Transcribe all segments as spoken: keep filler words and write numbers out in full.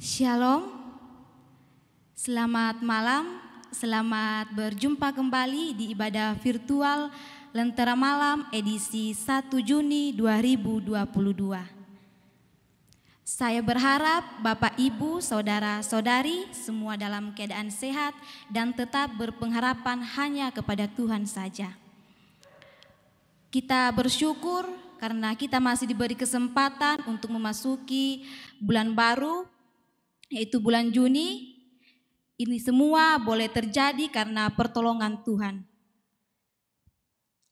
Shalom. Selamat malam. Selamat berjumpa kembali di ibadah virtual Lentera Malam edisi satu Juni dua ribu dua puluh dua. Saya berharap Bapak, Ibu, saudara-saudari semua dalam keadaan sehat dan tetap berpengharapan hanya kepada Tuhan saja. Kita bersyukur karena kita masih diberi kesempatan untuk memasuki bulan baru, yaitu bulan Juni. Ini semua boleh terjadi karena pertolongan Tuhan.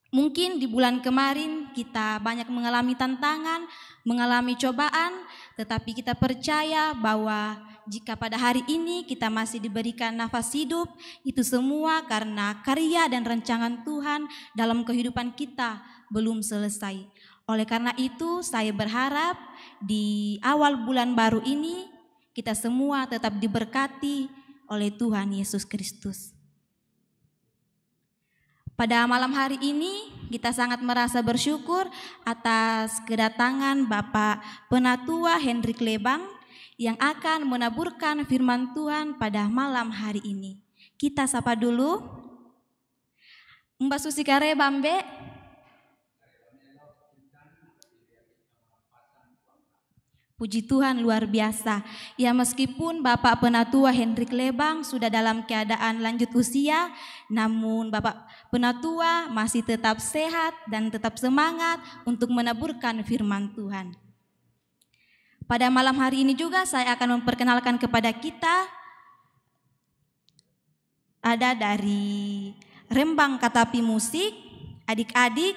Mungkin di bulan kemarin kita banyak mengalami tantangan, mengalami cobaan, tetapi kita percaya bahwa jika pada hari ini kita masih diberikan nafas hidup, itu semua karena karya dan rancangan Tuhan dalam kehidupan kita belum selesai. Oleh karena itu, saya berharap di awal bulan baru ini kita semua tetap diberkati oleh Tuhan Yesus Kristus. Pada malam hari ini, kita sangat merasa bersyukur atas kedatangan Bapak Penatua Hendrik Lebang yang akan menaburkan firman Tuhan pada malam hari ini. Kita sapa dulu. Mbak Susi Kareba, Mbak. Puji Tuhan, luar biasa. Ya, meskipun Bapak Penatua Hendrik Lebang sudah dalam keadaan lanjut usia, namun Bapak Penatua masih tetap sehat dan tetap semangat untuk menaburkan firman Tuhan. Pada malam hari ini juga saya akan memperkenalkan kepada kita, ada dari Rembang Katapi Musik, adik-adik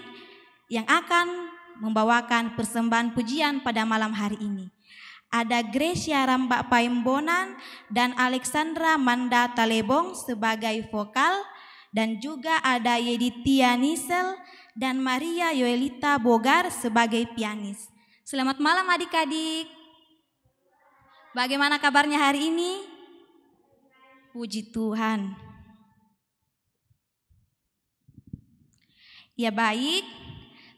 yang akan membawakan persembahan pujian pada malam hari ini. Ada Gracia Rambak Paimbonan dan Alexandra Manda Talebong sebagai vokal, dan juga ada Yeditia Nisel dan Maria Yoelita Bogar sebagai pianis. Selamat malam, adik-adik. Bagaimana kabarnya hari ini? Puji Tuhan. Ya, baik,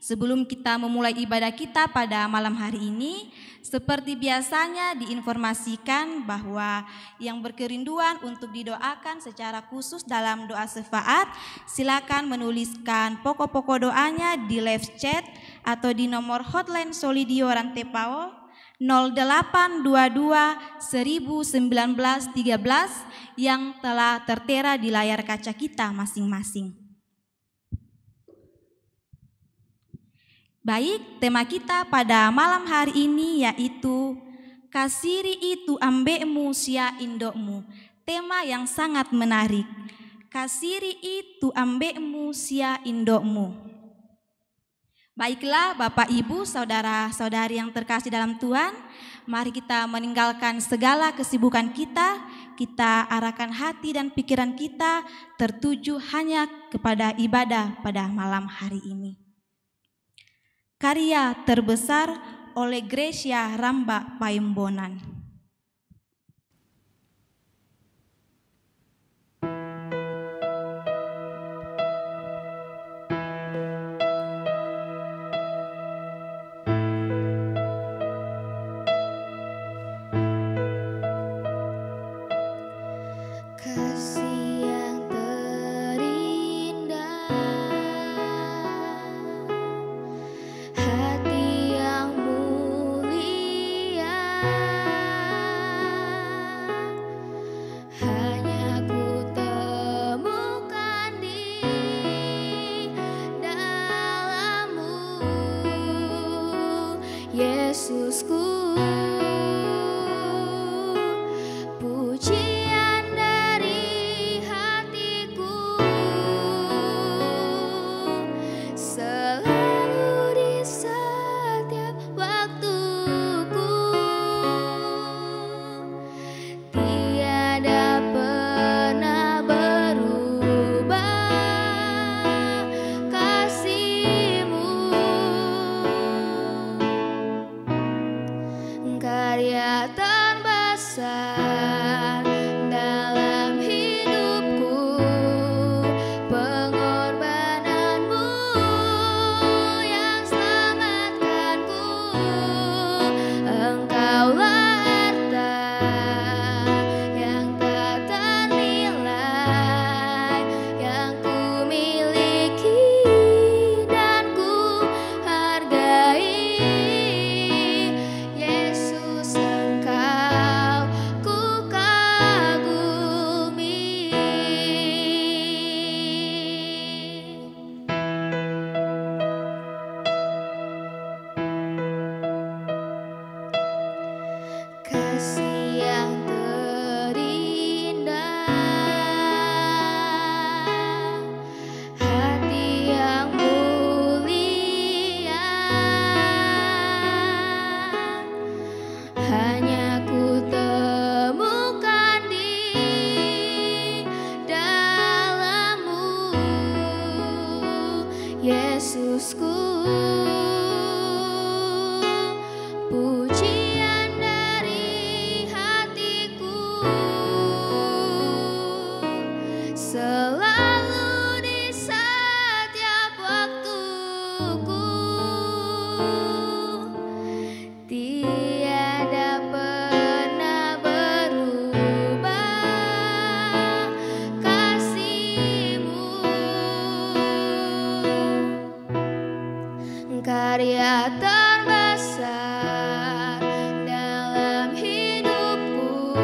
sebelum kita memulai ibadah kita pada malam hari ini, seperti biasanya diinformasikan bahwa yang berkerinduan untuk didoakan secara khusus dalam doa syafaat, silakan menuliskan pokok-pokok doanya di live chat atau di nomor hotline Solidio Rantepao nol delapan dua dua seribu sembilan belas tiga belas yang telah tertera di layar kaca kita masing-masing. Baik, tema kita pada malam hari ini yaitu Kasiri itu ambekmu sia indokmu. Tema yang sangat menarik. Kasiri itu ambekmu sia indokmu. Baiklah, Bapak, Ibu, saudara-saudari yang terkasih dalam Tuhan, mari kita meninggalkan segala kesibukan kita, kita arahkan hati dan pikiran kita tertuju hanya kepada ibadah pada malam hari ini. Karya terbesar oleh Gracia Rambak Paimbonan. Kasih yang terindah, hati yang mulia. Yesusku, pujian dari hatiku, selalu di setiap waktuku. Tiada pernah berubah kasih-Mu. Karya terbesar dalam hidupku, pengorbanan-Mu yang selamatkanku. Engkaulah harta yang tak ternilai, yang ku miliki dan ku hargai. Yesus, Engkau ku kagumi. Kasih yang terindah, hati yang mulia, hanya ku temukan di dalam-Mu, Yesusku. Pujian dari hatiku, selalu di setiap waktuku. Tiada pernah berubah kasih-Mu. Karya terbesar dalam hidupku,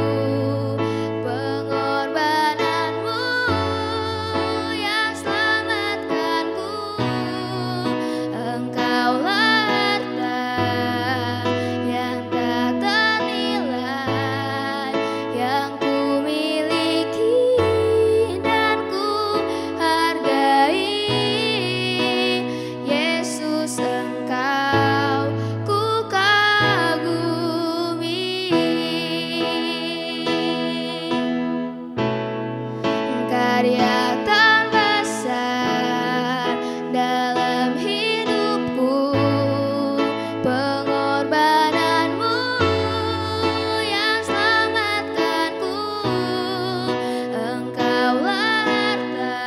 pengorbanan-Mu yang selamatkanku. Engkaulah harta yang tak ternilai, yang ku miliki dan ku hargai. Yesus, Engkau ku kagumi. Karya terbesar dalam hidupku, pengorbanan-Mu yang selamatkanku. Engkaulah harta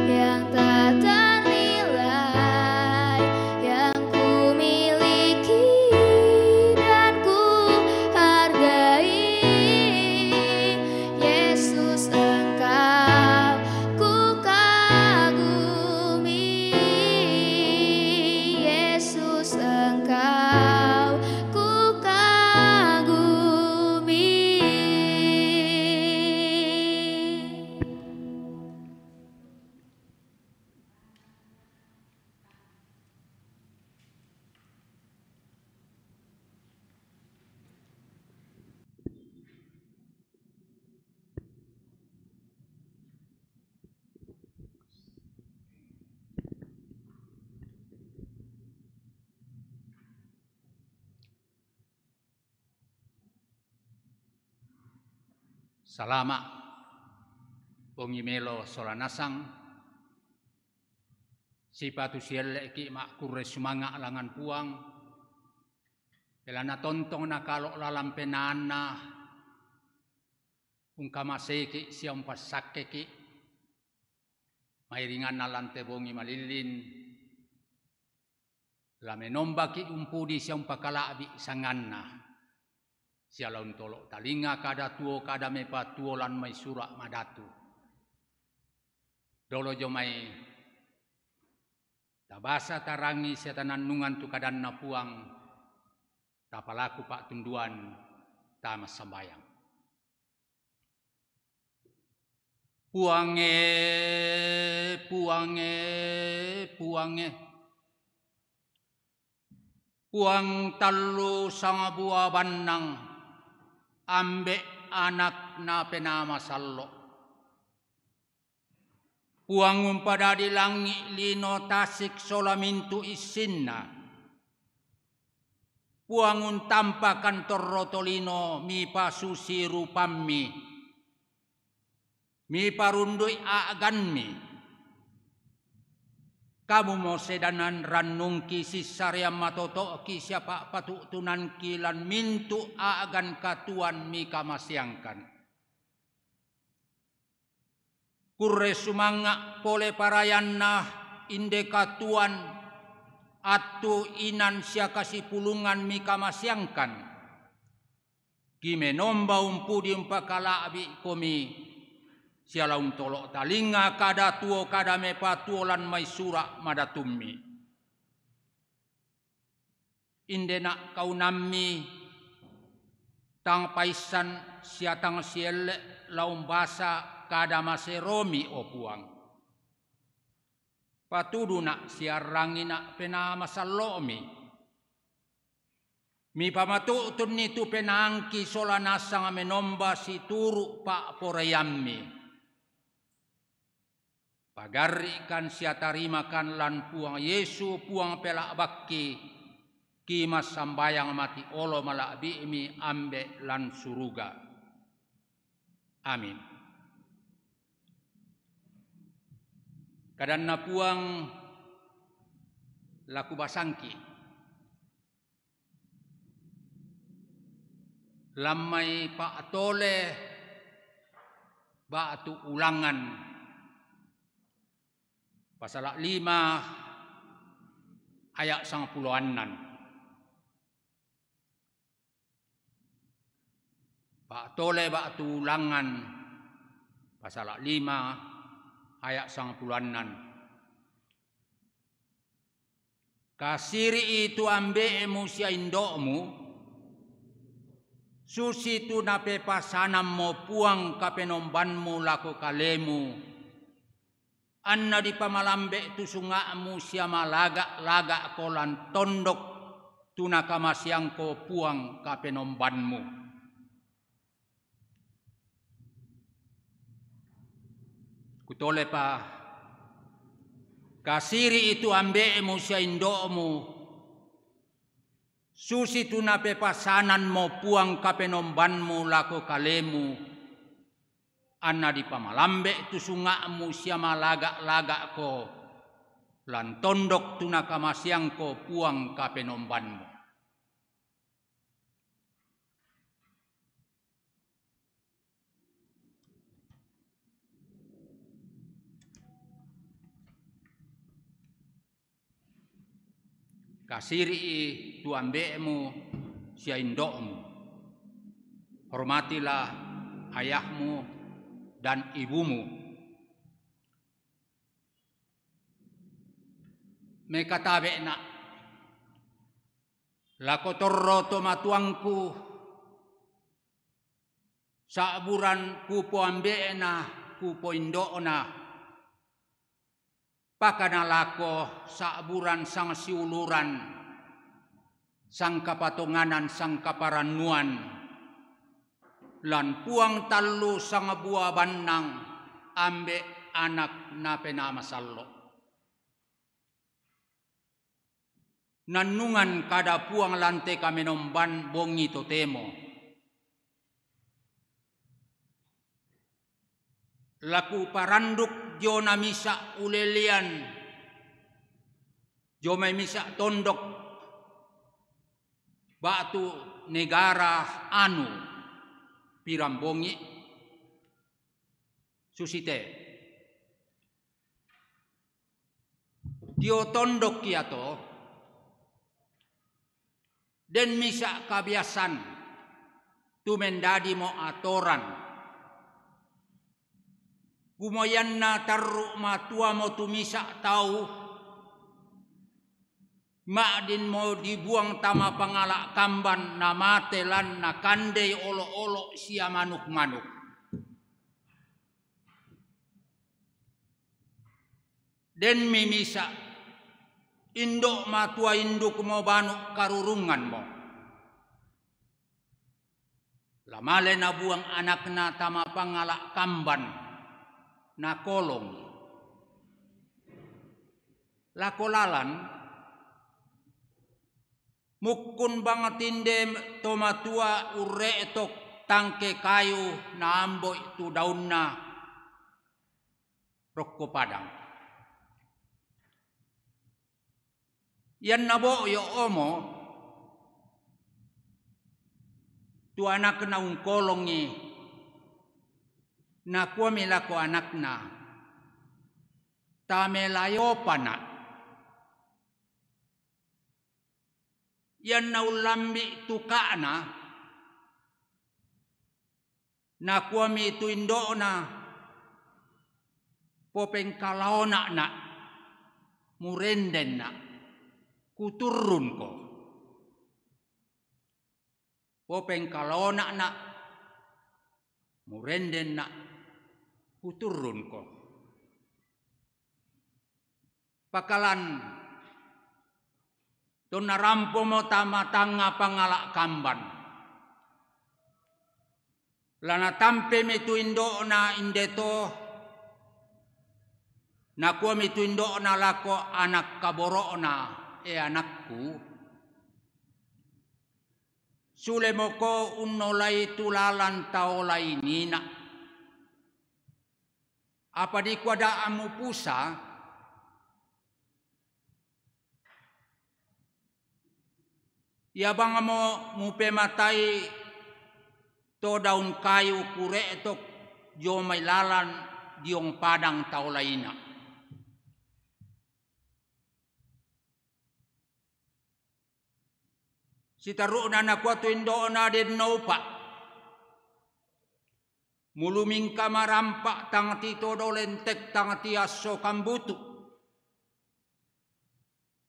yang tak ternilai, yang ku miliki dan ku hargai. Yesus, Engkau ku kagumi. Yesus, Engkau ku kagumi. Salama'. Bongi melo sola nasang, sipatu sielle'ki' ma'kurre sumanga' langngan Puang, belanna tontong nakalo' lalang penaanna ungkamaseiki' sia umpassakkeki' mairinganna lan te bongi malillin, la menombaki' umpudi sia umpakala'bi' sanganna, sia la untolo' talinga kada tuo, kada mepatuo lan mai Sura' Madatu. Dolo jomai tabasa, tarangi sia tanannungang tu kadanNa Puang, tapalaku pa'tunduan, tamassambayang. Puang e, Puang e, Puang e, Puang tallu sangabua bannang, ambe', Anak, na Penaa Masallo'. Puang umpadadi langi', lino, tasik sola mintu' issinna. Puang untampakan torro tolino mipasusi rupammi, miparundui a'ganmi. Kamumo sedanan rannungki, sissareang matoto'ki sia pa'patu'tunangki lan mintu' a'gan katuoan mikamaseangkan. Kurre sumangnga' pole parayanna inde katuoan, attu inan sia kasipulungan mikamaseangkan. Kimenomba umpudi umpakala'bi'komi, sia la untolo' talinga kada tuo, kada mepatuo lan mai sura' madatummi. Indena' kaunammi tang paissan sia tang sielle' la umbasa kada maseromi, o Puang. Patuduna' sia arrangina' Penaa Masallo'mi. Mipamatu'tunni tu penaangki sola nasang menomba situru' pa'poraiammi. Pagarri'kan sia tarimakan lan Puang Yesu, Puang pela'bakki, ki massambayang mati olo mala'bi'mi, ambe', lan suruga. Amin. Kadanna Puang la kubasangki. Lan mai Pa'tole ba'tu Ulangan, pasala' lima aya' sangpulo annan. Pa'tole ba'tu Ulangan, pasala' lima aya' sangpulo annan. Kasiri'i tu ambe'mu sia indo'mu, susitu napepasanammo Puang Kapenombanmu lako kalemu, anna dipamalambe' tu sunga'mu sia malaga'-laga'ko lan tondok tu nakamaseangko Puang Kapenombanmu. Kutolepa, kasiri'i tu ambe'mu sia indo'mu, susitu napepasanammo Puang Kapenombanmu lako kalemu, anna dipamalambe' tu sunga'mu sia malaga'-laga'ko lan tondok tu nakamaseangko Puang Kapenombanmu. Kasiri'i tu ambe'mu sia indo'mu. Hormatilah ayahmu dan ibumu. Mekatabe'na', lako torro tomatuangku, sa'buran kupoambe'na, kupoindo'na, pakana lako sa'buran sangsiuluran, sangkapatonganan, sangkaparannuan, lan Puang tallu sangbua bannang, Ambe', Anak, na Penaa Masallo'. Nannungan kada Puang lan te kamenomban bongi totemo. La kuparanduk diona misa' ulelean, dio mai misa' tondok ba'tu negara anu, pirang bongi, susi te. Dio tondok iato, den misa' kabiasan, tu mendadimo atoran. Kumoianna tarru' matuamo tu misa' tau, ma'dinmo dibuang tama pangala' kamban, namate lan nakandei olo'-olo' sia manuk-manuk. Denmi misa' Indo' matua induk mo banu' karurungan mo. La male nabuang anakna tama pangala' kamban, nakolong lako lalan, mukkun bang tinde to matua urre'tok tangke kayu naamboi tu daunna rokko padang. Ianna bo'yo' omo tu anakna ungkolongi, nakuami lako anakna, "Tamelayopana'." Ianna ullambi' tuka'na, nakuami tu indo'na, "Popengkalaona'na', murendenna', kuturrunko." "Popengkalaona'na', murendenna', kuturrunko." Pakalan tonna rampomo tama tangnga pangala' kamban, la natampemi tu indo'na inde to, nakuami tu indo'na lako anak kaboro'na, "E anakku, sulemoko unnolai tu lalan taola inina'. Apa dikua da' mupusa? Ia bangmo mupematai to daun kayu kure'tok dio mai lalan diong padang taola ina'." Sitaru'na nakua tu indo'na, "Dennoupa'. Mulumingka marampa' tang titodo lentek tang tiasso kambutu'.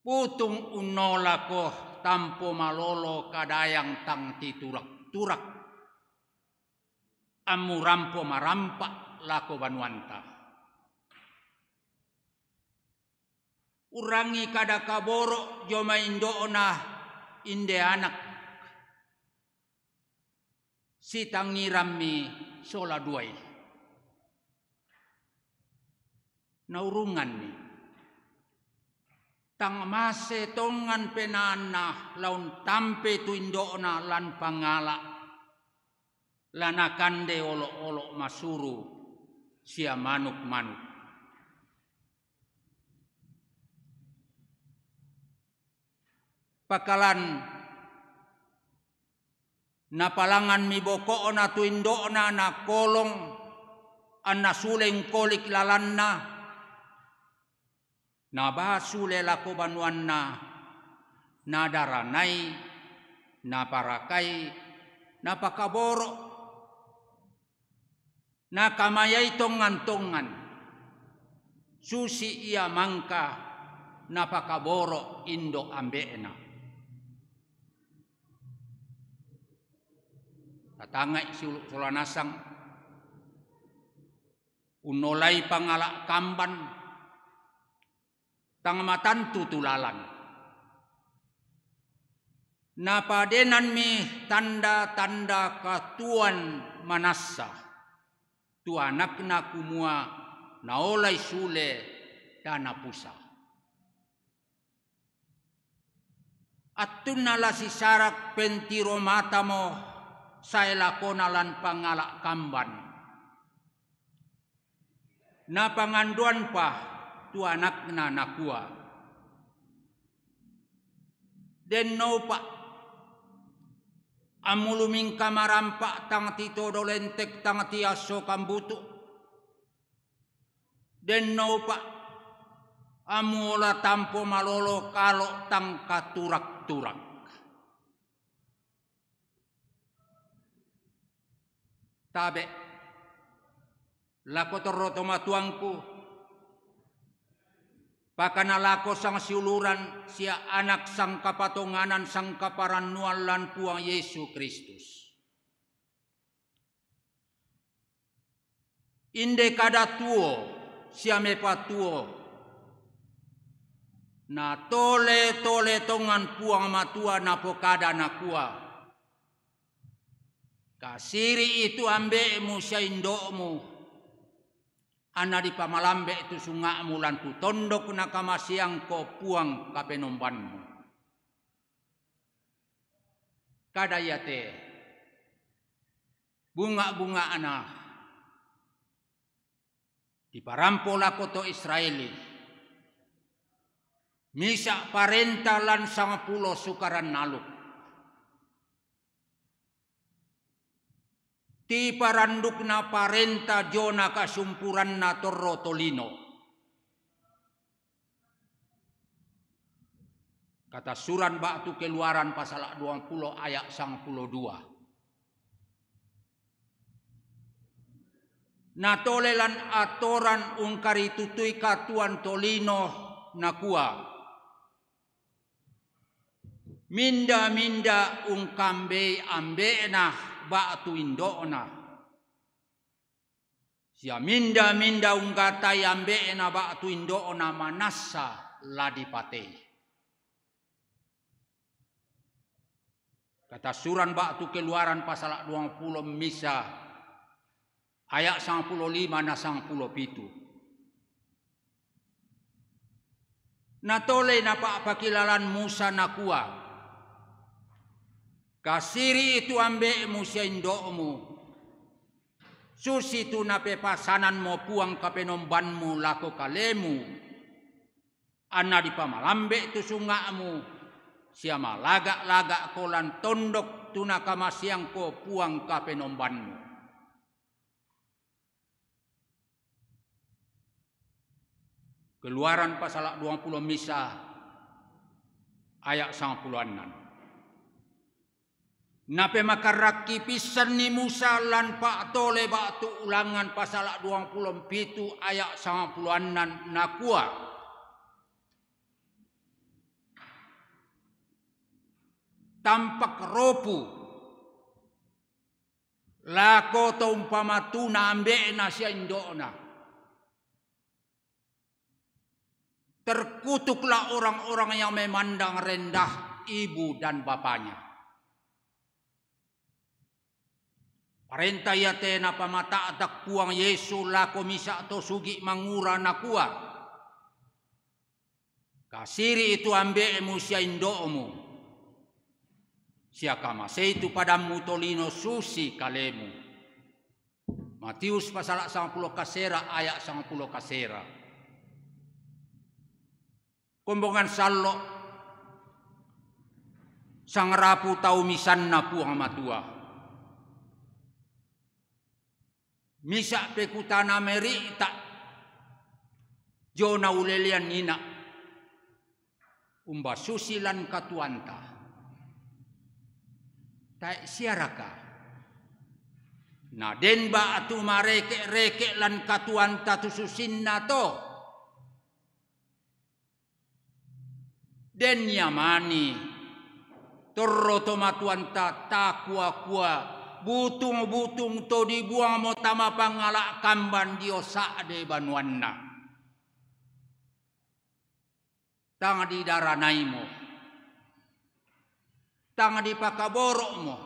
Putung unnolako tampo malolo kadayang tang titurak-turak. Ammurampo marampa' lako banuanta." Urrangi kada kaboro' dio mai indo'na inde anak, sitangngirammi sola duai. Naurunganni. Tang mase tongan penaanna la untampe tu indo'na lan pangala', la nakande olo'-olo' masuru sia manuk-manuk. Pakalan napalanganmi boko'na tu indo'na nakolong, anna sule ungkolik lalanna, nabaa sule lako banuanna, nadaranai, naparakai, napakaboro'. Nakamayai tongan-tongan, susi ia mangka napakaboro' indo' ambe'na. Tatanga'i siulu' sola nasang, unnolai pangala' kamban, tang matantu tu lalan. Napadenanmi tanda-tanda katuoan manassa tu anakna kumua naolai sule da napusa. Attunna la sisarak pentiro matamo sae lakona lan pangala' kamban. Napangandoanpa tu anakna nakua, "Dennoupa'. Ammulumingka marampa' tang titodo lentek tang tiasso kambutu'. Dennoupa'. Ammuola tampo malolo kalo' tang katurak-turak." Tabe' lako torro tomatuangku, pakana lako sangsiuluran sia anak sangkapatonganan sangkaparannuan lan Puang Yesu Kristus. Inde kada tuo sia mepatuo, Na tole-tole tongan Puang Matua napokada nakua, "Kasiri'i tu ambe'mu sia indo'mu, anna dipamalambe' tu sunga'mu lan tu tondok nakamaseangko Puang Kapenombanmu." Kada iate, bunga-bunga'na diparampo lako to Israeli, misa' parenta lan sangpulo sukaran aluk. Tiparandukna parenta diona kasumpuranna torro tolino. Katassuran ba'tu Keluaran pasala' duangpulo aya' sangpulo dua. Natole lan atoran ungkaritutui katuoan tolino, nakua, "Minda-minda ungkambei ambe'na ba'tu indo'na, sia minda-minda unggatai ambe'na ba'tu indo'na manassa la dipatei." Katassuran ba'tu Keluaran pasala' duangpulo misa' aya' sangpulo lima na sangpulo pitu. Natole napa'pakilalan Musa nakua, "Kasiri'i tu ambe'mu sia indo'mu, susitu napepasananmo Puang Kapenombanmu lako kalemu, anna dipamalambe' tu sunga'mu, sia malaga'-laga'ko lan tondok tu nakamaseangko Puang Kapenombanmu." Keluaran pasala' duangpulo misa' aya' sangpulo annan. Napemakarrakki pissanni Musa lan pa'tole ba'tu Ulangan pasala' duangpulo pitu aya' sangpulo annan, nakua, "Tampak ropu lako to umpamatuna ambe'na sia indo'na. Terkutuklah orang-orang yang memandang rendah ibu dan bapanya." Parenta iate napamata'tak Puang Yesu lako misa' to sugi' mangura, nakua, "Kasiri'i tu ambe'mu sia indo'mu, sia kamasei tu padammu tolino susi kalemu." Matius pasala' sangpulo kasera aya' sangpulo kasera. Kombongan sallo', sangrapu tau misanna Puang Matua. Misa' pekutana meri'ta' diona ulelean ina', umba susi lan katuoanta. Tae' siaraka? Na den ba'tu mareke'-reke' lan katuoanta tu susinna to? Den ia mani torro to matuanta takua-kua, butung-butung to dibuangmo tama pangngala' kamban dio sa'de banuanna. Tang didaranaimo, tang dipakaboro'mo,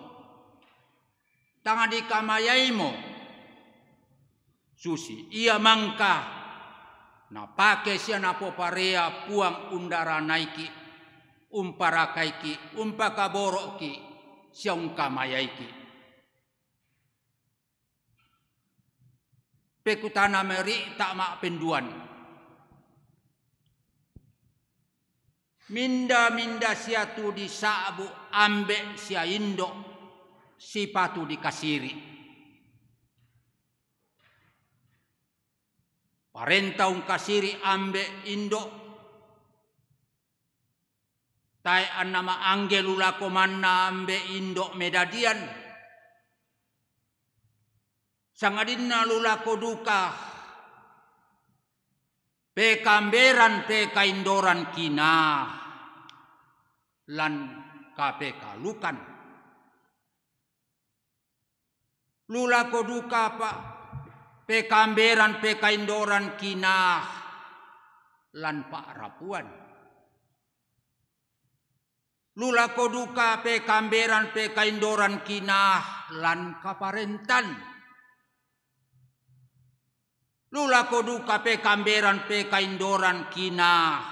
tang dikamayaimo, susi ia mangka napake sia napoparea Puang undaranaiki', umparakaiki', umpakaboro'ki', sia ungkamayaiki'. Pekutana meri'ta' ma'penduan. Minda-minda sia tu disa'bu' ambe' sia indo' sipatu dikasiri'? Parenta ungkasiri' ambe' indo', tae' anna ma'angge lu lako manna ambe' indo' medadian, sangadinna lu lako duka pekamberan pekaindoran kinaa lan kapekalukan. Lu lako duka pa-, pekamberan pekaindoran kinaa lan pa'rapuan. Lu lako duka pe kamberan pe kaindoran kina lan kaparentan. Lu lako duka pe kamberan pe kaindoran kina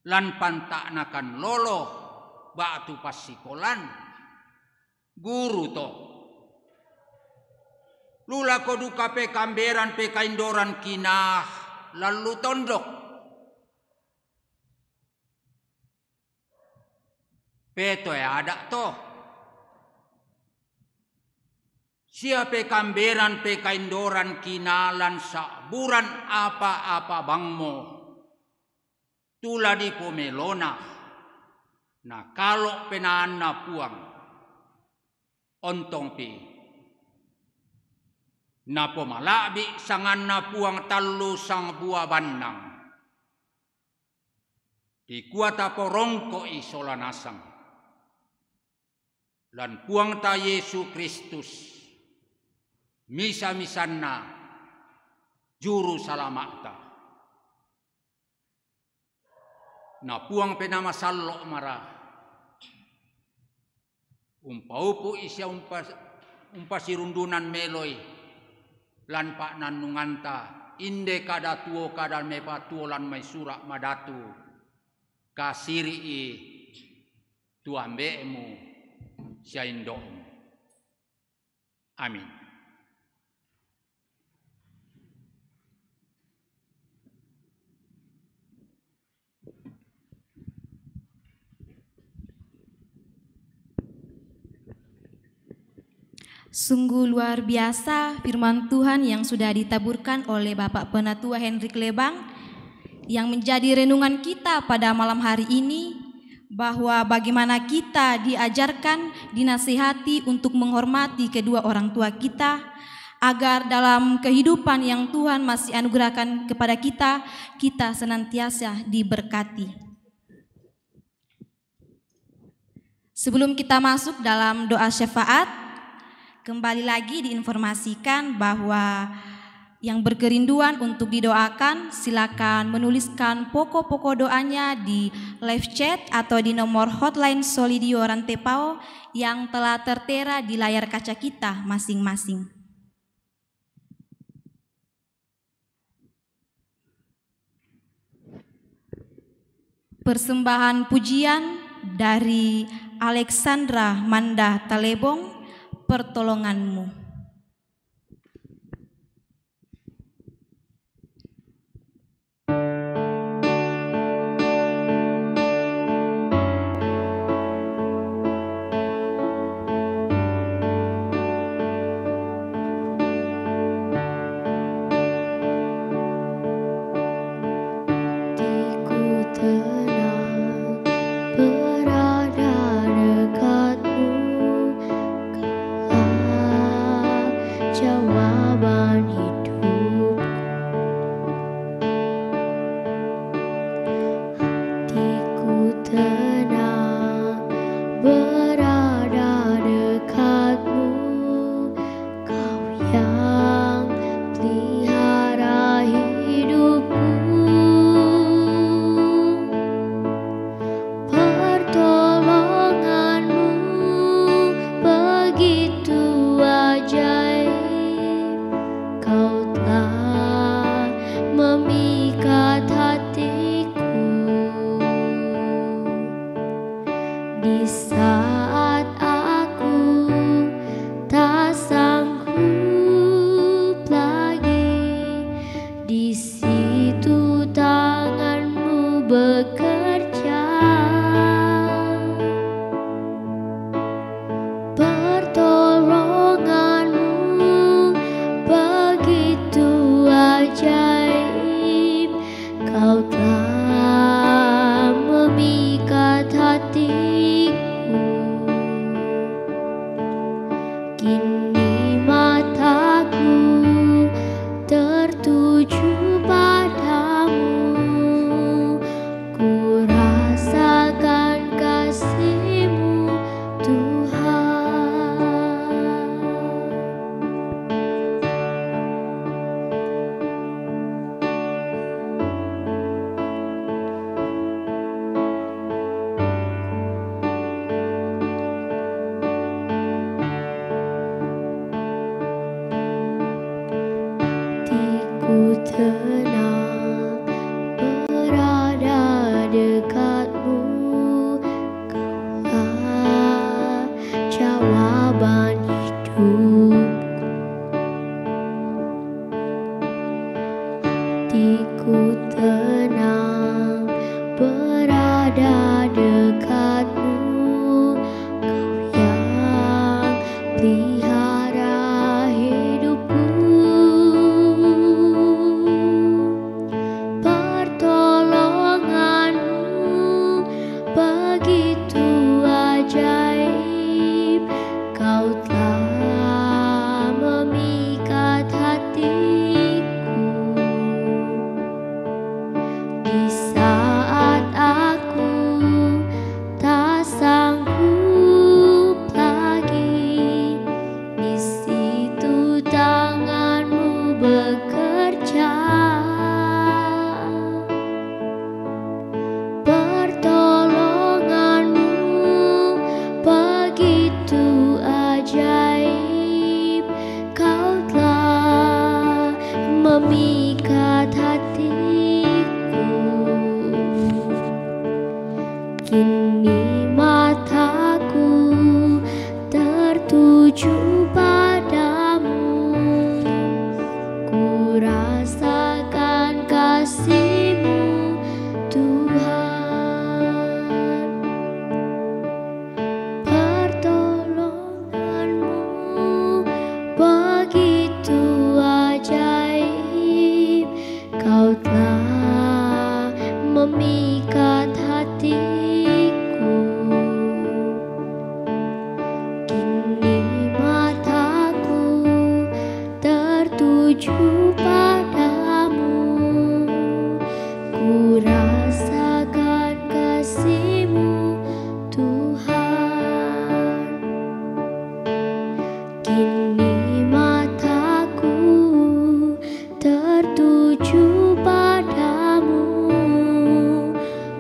lan panta'nakan lolo ba'tu passikolan, guru to. Lu lako duka pe kamberan pe kaindoran kina lan lu tondok. Pe toe ada' to. Sia pe kamberan pe kaindoran kina lan sa'buran apa-apa bangmo, tu la dipomelona, nakalo' penaanna Puang. Ontongpi, napomala'bi' sanganna Puang tallu sangbua bannang, dikua taporongko'i sola nasang. Lan Puangta Yesu Kristus, misa-misanna Juru Salama'ta. Na Puang Penaa Masallo' mara, umpaupu'i sia umpas-, umpasirundunan meloi lan pa'nannunganta, inde kada tuo, kada mepatuo lan mai Sura' Madatu, kasiri'i tu ambe'mu sia indo'mu. Amin. Sungguh luar biasa firman Tuhan yang sudah ditaburkan oleh Bapak Penatua Hendrik Lebang, yang menjadi renungan kita pada malam hari ini, bahwa bagaimana kita diajarkan, dinasihati untuk menghormati kedua orang tua kita, agar dalam kehidupan yang Tuhan masih anugerahkan kepada kita, kita senantiasa diberkati. Sebelum kita masuk dalam doa syafaat, kembali lagi diinformasikan bahwa yang berkerinduan untuk didoakan, silakan menuliskan pokok-pokok doanya di live chat atau di nomor hotline Solidio Rantepao yang telah tertera di layar kaca kita masing-masing. Persembahan pujian dari Alexandra Manda Talebong, Pertolonganmu. Hatiku tenang berada dekatmu, kaulah jawaban hidupku. Hatiku tenang berada dekatmu, Kau yang pelihara hidupku. Pertolonganmu begitu ajaib, Kau telah memikat hatiku. Di saat aku tak sanggup lagi, di situ tanganmu bekerja. Pertolonganmu begitu ajaib, Kau telah memikat hatiku. Tuju padamu, ku rasakan kasih-Mu, Tuhan. Pertolongan-Mu begitu ajaib, Kau telah memikat hatiku. Kini mataku tertuju padamu, ku rasakan kasih-Mu, Tuhan. Kini mataku tertuju padamu,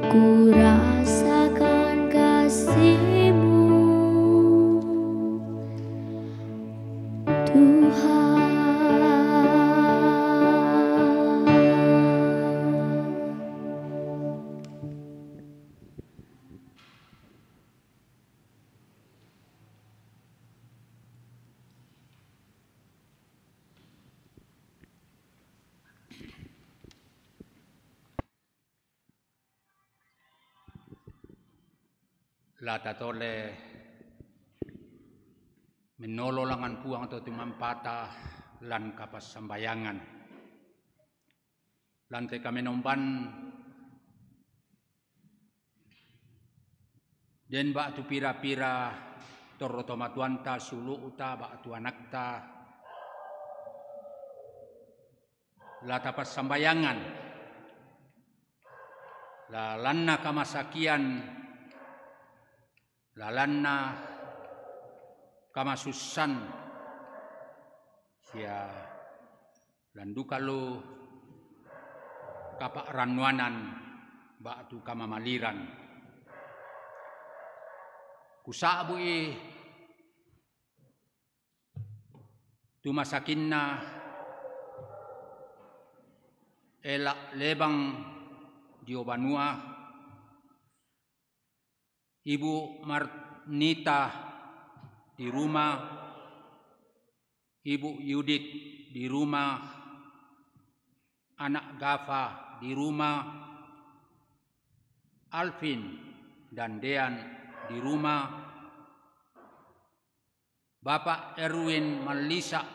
ku rasakan kasih-Mu, Tuhan. La tatole menolo langan Puang to tumampata lan kapassambayangan. Lan te kamenomban den ba'tu pira-pira torro tomatuanta, siulu'ta ba'tu anakta, la tapassambayangan, lalanna kamasakian, lalanna kamasussan, sia landuka lu kapa'rannuanan ba'tu kamamaliran. Kusa'bu'i tu masakinna Ela Lebang dio banua, Ibu Marnita di rumah, Ibu Yudit di rumah, anak Gafa di rumah, Alvin dan Dean di rumah, Bapak Erwin Mallisa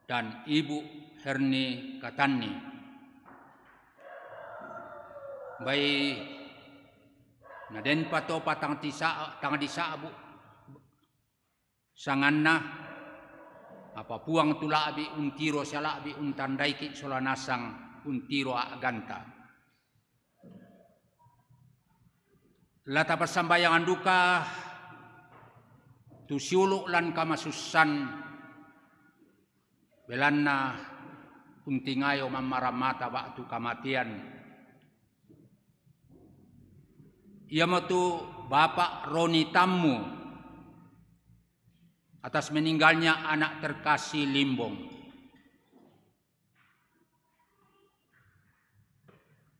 dan Ibu Herni Katanni. Bai naden patopa tang tisa-, tang disa'bu sanganna, apa Puang tu la'bi untiro sia la'bi untandaiki sola nasang untiro a'ganta. La tapassambayangan duka tu siulu' lan kamasussan, belanna untingayo mammaramata ba'tu kamatean. Iamotu Bapak Roni Tammu atas meninggalnya anak terkasih Limbong.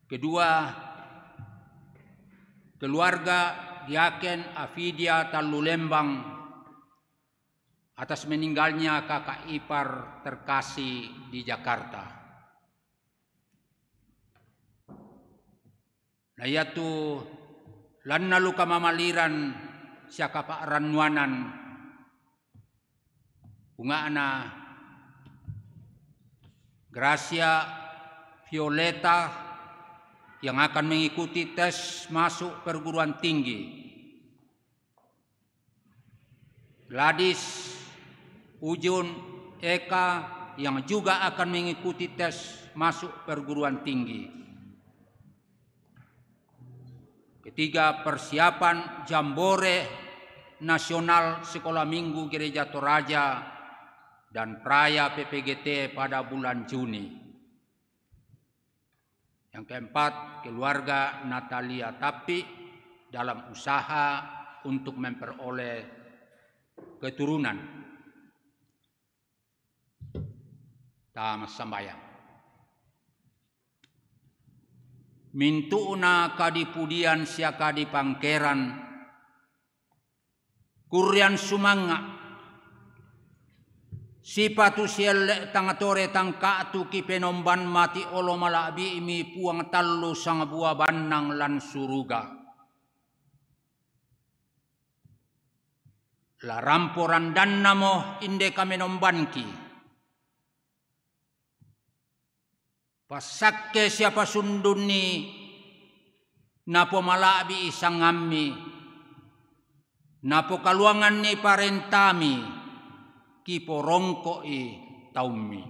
Kedua, keluarga Diaken Afidia Tallu Lembang atas meninggalnya kakak ipar terkasih di Jakarta. Na iatu lanna luka mamaliran sia kapa'rannuanan, bunga'na Gracia Violeta yang akan mengikuti tes masuk perguruan tinggi. Gladys Ujun Eka yang juga akan mengikuti tes masuk perguruan tinggi. Ketiga, persiapan Jambore Nasional Sekolah Minggu Gereja Toraja dan Praya P P G T pada bulan Juni. Yang keempat, keluarga Natalia Tappi dalam usaha untuk memperoleh keturunan. Ta massambayang. Mintu'na kadipudian sia kadipangkeran, Kurrean sumanga'. Sipatu sielle' tang tore tang ka'tu kipenomban mati' olo mala'bi'mi Puang tallu sangbua bannang lan suruga. La rampo randannamo inde kamenombanki. Passakke sia pasundunni napomala'bi'i sangammi, napokaluanganni parentami, kiporongko'i taummi.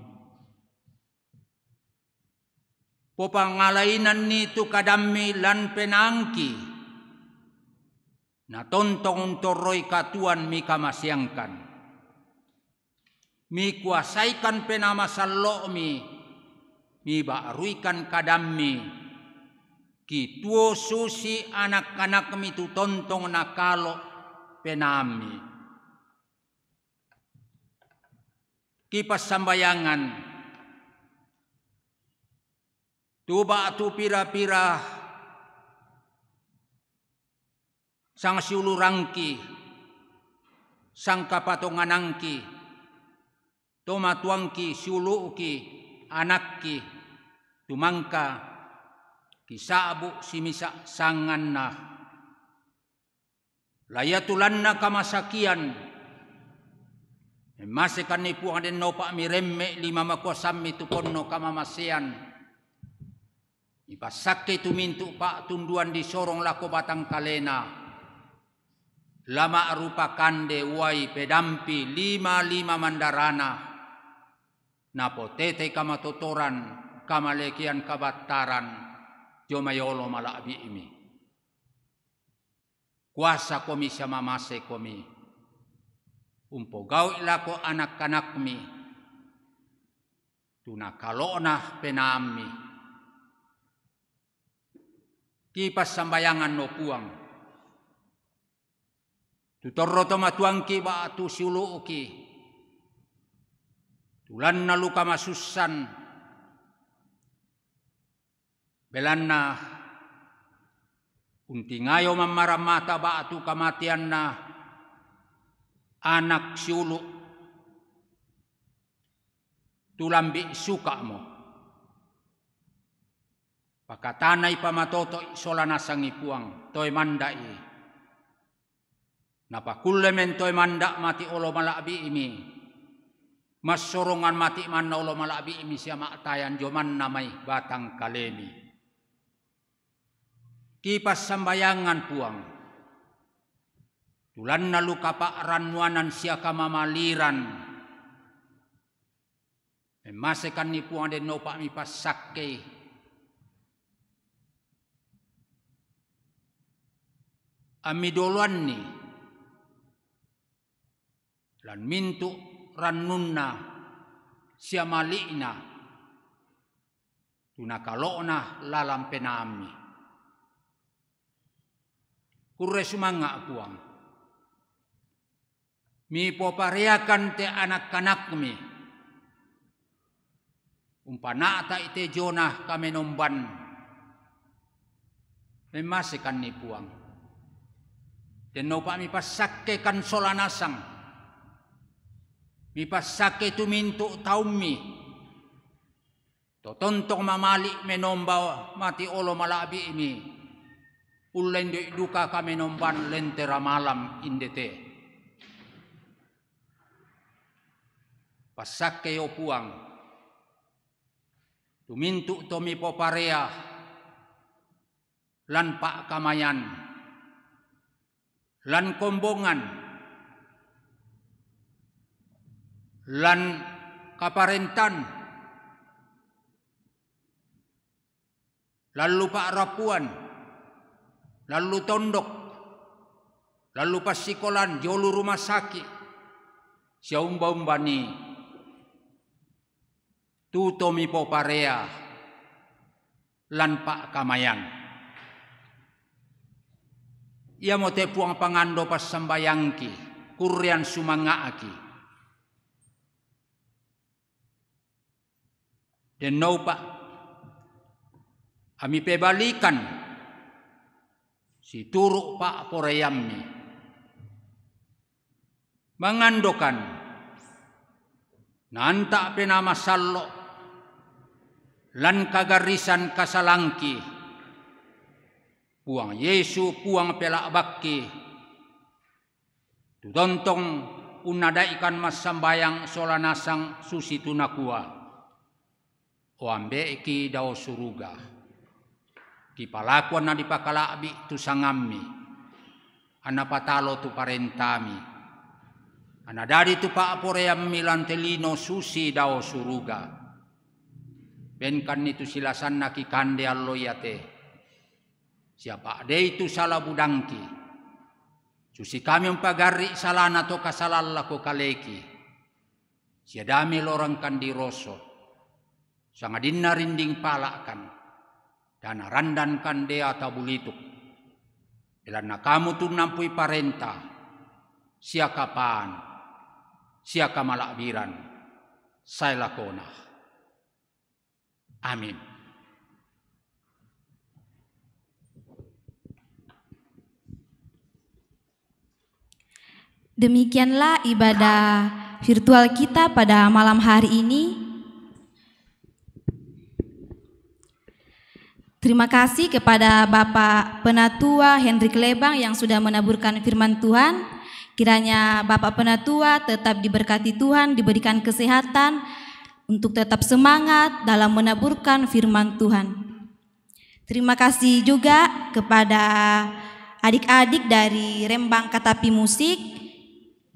Popangalainanni tu kadammi lan penaangki, natontong untorroi katuoan mikamaseangkan. Mikuasaikan Penaa Masallo'mi, miba'ruikan kadammi, kituo susi anak-anakmi tu tontong nakalo' penaammi. Kipassambayangan, tu ba'tu pira-pira sangsiulurangki, sangkapatonganangki, tomatuangki, siulu'ki, anakki, tu mangka kisa'bu' simisa' sanganna. La ia tu lanna kamasakian, memmasekanni Puang, dennopa miremme' lima makuasammi tu ponno kamamasean, mipassakkei tu mintu' pa'tunduan disorong lako batang kalena, la ma'rupa kande uai pedampi lima-lima mandarana, napotetei kamatotoran, kamalekean kabattaran, dio mai olo mala'bi'mi. Kuasakomi sia mamasekomi, umpogau'i lako anak-anakmi, tu nakalo'na penaammi. Kipassambayangan no Puang, tu torro tomatuangki ba'tu siulu'ki, tu lanna luka masussan, belanna untingayo mammaramata ba'tu kamateanna anak siulu', tu lambi' suka'mo. Pakatanai pamatoto'i sola nasangi Puang, toe manda'i. Napakulle mentoe manda' mati' olo mala'bi'mi, massorongan mati' manna olo mala'bi'mi sia ma'tayan dio manna mai batang kalemi. Kipassambayangan Puang, tu lanna luka pa'rannuanan sia kamamaliran, memmasekanni Puang, dennopa mipassakkei. Ammi doloanni lan mintu' rannunna sia mali'na, tu nakalo'na lalan penaammi. Kurre sumanga' Puang, mipopareakan te anak-anakmi, umpana'ta'i te diona kamenomban. Memmasekanni Puang, dennopa mipassakkekan sola nasang, mipassakke tu mintu' taummi, to tontong mamali' menomba mati' olo mala'bi'mi, ullendoi duka kamenomban lentera malam inde te. Passakkei, o Puang, tu mintu' to mipoparea lan pa'kamayan, lan kombongan, lan kaparentan, lan lu pa'rapuan, lan lu tondok, lan lu passikolan, dio lu rumah saki', sia umba-umbani tu to mipoparea lan pa'kamayan. Iamote Puang pangando passambayangki, kurrean sumanga'ki. Dennoupa' ammi pebalikan situru' pa'poraiammi. Mangandokan, nanta' penama sallo' lan kagarrisan kasalangki, Puang Yesu, Puang pela'bakki, tu tontong unnada'ikan massambayang sola nasang susitu nakua, O Ambe'ki dao suruga, kipalakuan na dipakala'bi' tu sangammi, anna patalo tu parentami, anna dadi tu pa'poraiammi lan te lino susi dao suruga. Benkanni tu silasanna kikande allo iate, sia pa'dei tu sala budangki, susi kami umpagarri' salana to kasalang lako kaleki, sia dame lorangkan diroso, sangadinna rinding pala'kan, dana randankan deata bulituk. Belanna kamu tu nampui parenta, sia kapaan, sia kamala'biran, sae lakona. Amin. Demikianlah ibadah virtual kita pada malam hari ini. Terima kasih kepada Bapak Penatua Hendrik Lebang yang sudah menaburkan firman Tuhan. Kiranya Bapak Penatua tetap diberkati Tuhan, diberikan kesehatan untuk tetap semangat dalam menaburkan firman Tuhan. Terima kasih juga kepada adik-adik dari Rembang Katapi Musik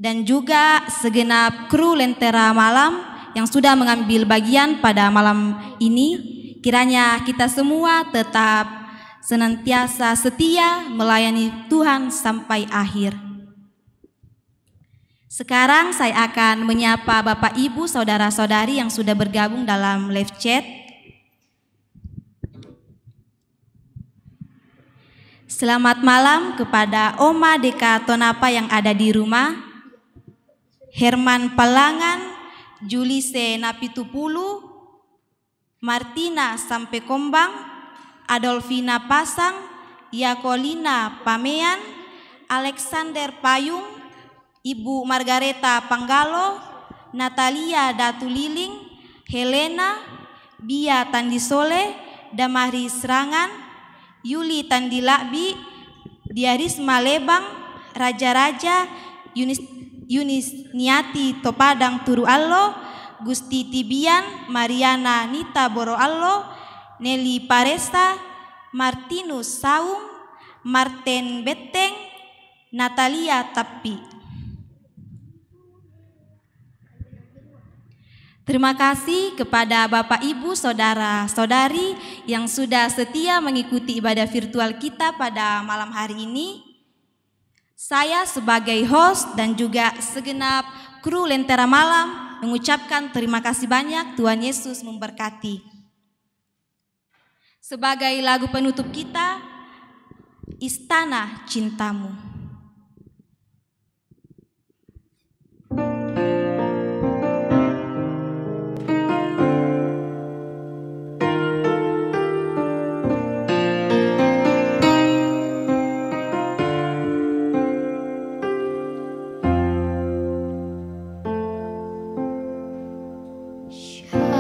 dan juga segenap kru Lentera Malam yang sudah mengambil bagian pada malam ini. Kiranya kita semua tetap senantiasa setia melayani Tuhan sampai akhir. Sekarang saya akan menyapa Bapak, Ibu, saudara-saudari yang sudah bergabung dalam live chat. Selamat malam kepada Oma Deka Tonapa yang ada di rumah, Herman Palangan, Julise Napitupulu, Martina Sampekombang, Adolfina Pasang, Yakolina Pamean, Alexander Payung, Ibu Margareta Panggalo, Natalia Datuliling, Helena, Bia Tandisole, Damaris Rangan, Yuli Tandila'bi, Diarisma Lebang, Raja-Raja, Yunis, Yunis Niati Topadang Turu Allo, Gusti Tibian, Mariana Nita Boro Allo, Nelly Paresa, Martinus Saung, Marten Betteng, Natalia Tappi. Terima kasih kepada Bapak, Ibu, saudara-saudari yang sudah setia mengikuti ibadah virtual kita pada malam hari ini. Saya sebagai host dan juga segenap kru Lentera Malam mengucapkan terima kasih banyak. Tuhan Yesus memberkati. Sebagai lagu penutup kita, Istana Cintamu. Siapakah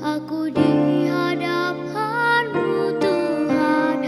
aku di hadapan-Mu, Tuhan?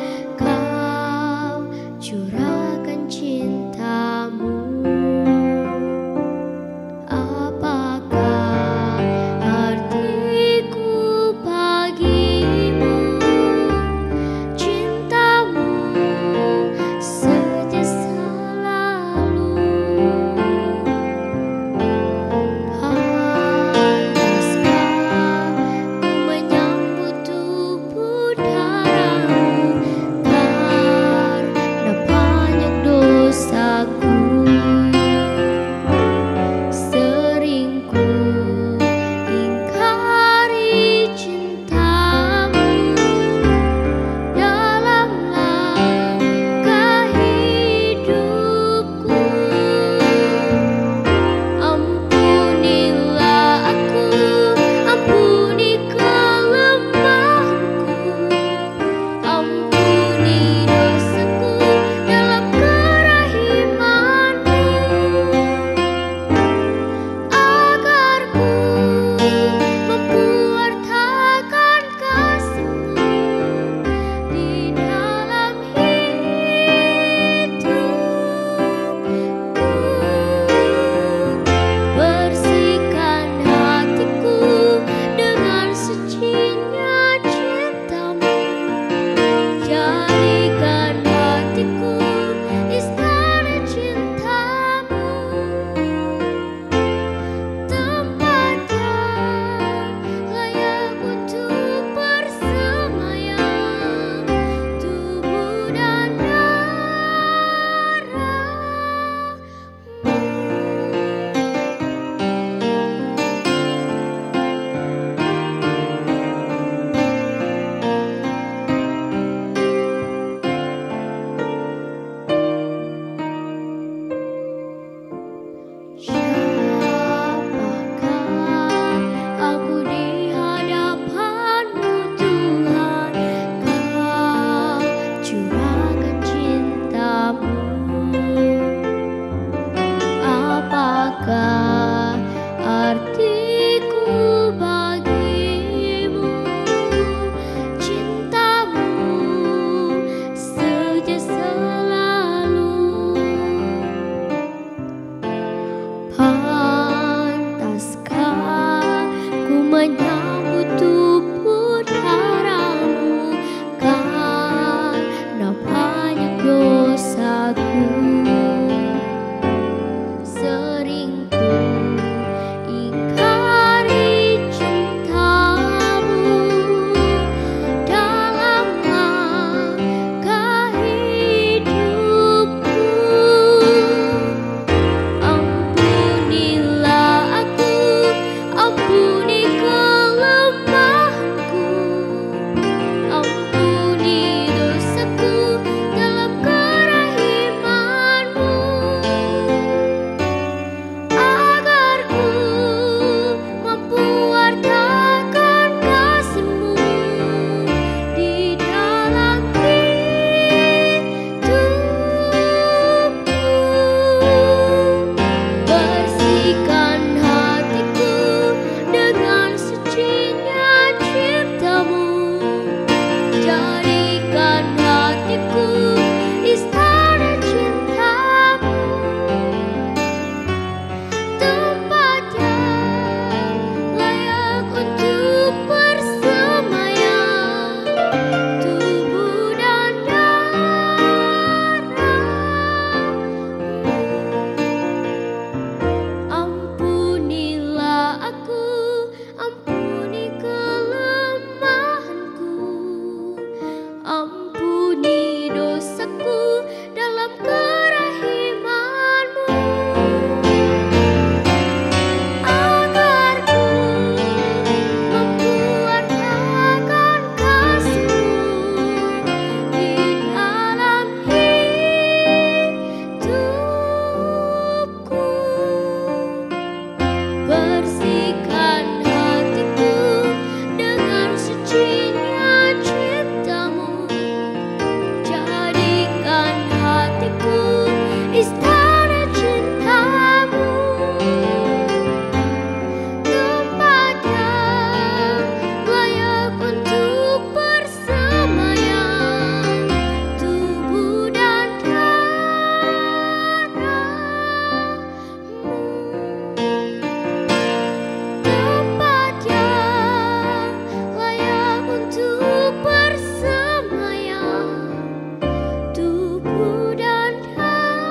Ampuni dosaku dalam kerahimanmu, agar ku mampu wartakan kasihmu di dalam hidupku. Bersihkan hatiku dengan sucinya cintamu. Jadikan hatiku istana cintamu, tempat yang layak untuk bersemayam tubuh dan darah, tempat yang layak untuk bersemayam tubuh dan darahmu.